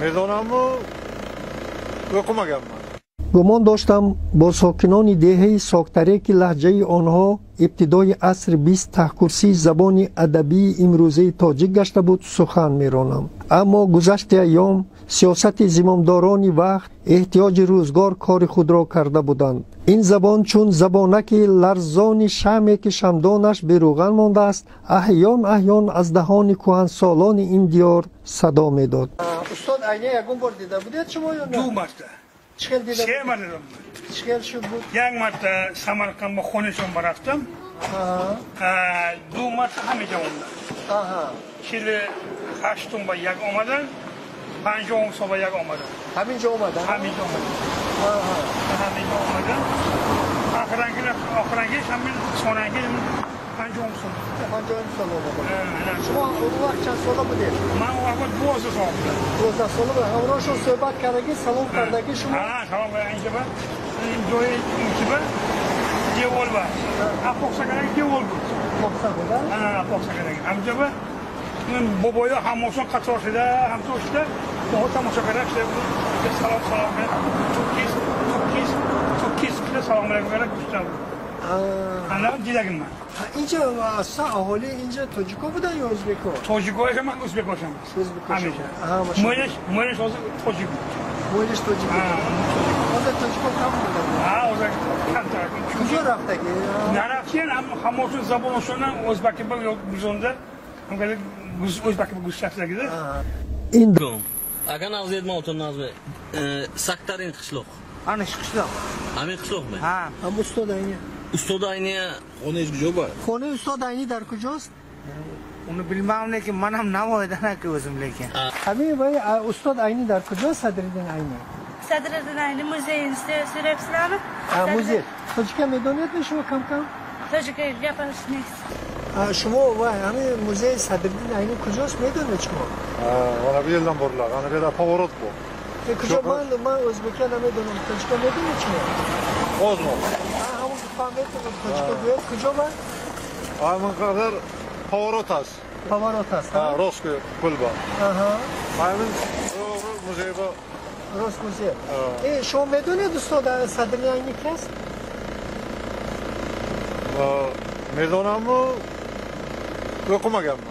Медонаму, o'qimaganman. Гумон доштам, бо сокинони деҳаи Соктаре, ки лаҳҷаи онҳо ибтидои асри 20 таҳкурсии забони адабии имрӯзаи тоҷик гашта буд, сухан меронам. Аммо гузашти айём, сиёсати зимомдорони вақт, эҳтиёҷи рӯзгор кори худро карда буданд. Ин забон чун забонаки ларзони шамъе, ки шамдонаш берӯған мондааст, аҳён аҳён аз даҳони кӯҳансолони ин диёр садо медод. Устод Айни ягон бор дида будед шумо ё на? Ду марта. Чӣ хел дида? Се марта. Чӣ хел шуд буд? Як марта Самарқанд ба хонашон рафтам. Ду марта ҳамеҷа омадам. 48-ум ба як омадан, 50-ум сол ба як омадан. Ҳаминҷо омадан? Ҳаминҷо омадан. Ҳаминҷо омадан. Охирангиш ҳамин сонангиш 50-ум сол. 50-ум сол омадан. Шумо он вақт чанд сола будед? Ман он вақт 12 сол будам. 12 сола будед. Ҳамроҳшон суҳбат кардагӣ, салом кардагӣ шумо? Ҳа, салом инҷа ба ҷои инки ба девор ба. Апоқса кардаги девор буд. Апоқса буд, ҳа? Апоқса кардаги. Ҳамҷа ба бобоё ҳамошон қатор шуда, ҳамтор шуда, моҳо тамошо карда шуда, салом салом карда, туккиз, туккиз, туккиз шуда, салом алейкум карда гуфтам. Ана дидагим ман. Инҷа асосан аҳолии инҷа тоҷико буданд ё ӯзбеко? Тоҷикоашам, ӯзбекошам. Ӯзбекошам. Ҳамеша. Мойлаш ҳозир тоҷик буд. Мойлаш тоҷик буд. Ҳозир тоҷико кам буданд. Ҳа, ҳозир камтар. Куҷо рафтагӣ? Нарафтиян, ҳамошон забоношонан o'zbaki бузонда, o'zbaki гузаштагида. Ин Ага, нағз мавтон нағз. Сактарин қишлоқ. Ана шу qishloq. Ҳамин қишлоқми? Ҳа. Ҳам устод Айни. Устод Айни Хонааш куҷо ба? Хонаи устод Айни дар куҷост? Uni bilmam, lekin man ham Navoiydan aka o'zim lekin. Ҳамин вай устод Айни дар куҷост, Садриddin Айни? Sadriddin Ayni muzeyini so'rayapsizlarmi? Ha, muzey. Тоҷика медонедми шумо кам-кам? Tojika gapirishmaysiz. Шумо вай ҳамин музеи Садриddin Айни куҷост, медонед шумо? Mana bu yerdan boriladi. Ana bu yerda поворот bor. Куҷо? Ман o'zbekcha намедонам. Тоҷика медонед шумо? Озмо. Ҳамон фаҳмедам, тоҷика гӯяд, куҷо ба? Ҳамин қадар поворот аст. Поворот аст. Ҳа, рост пул бор. Ҳамин музей ба. Рост музей. Шумо медонед, устод Садриddin Айни кист? Медонаму, o'qimaganman.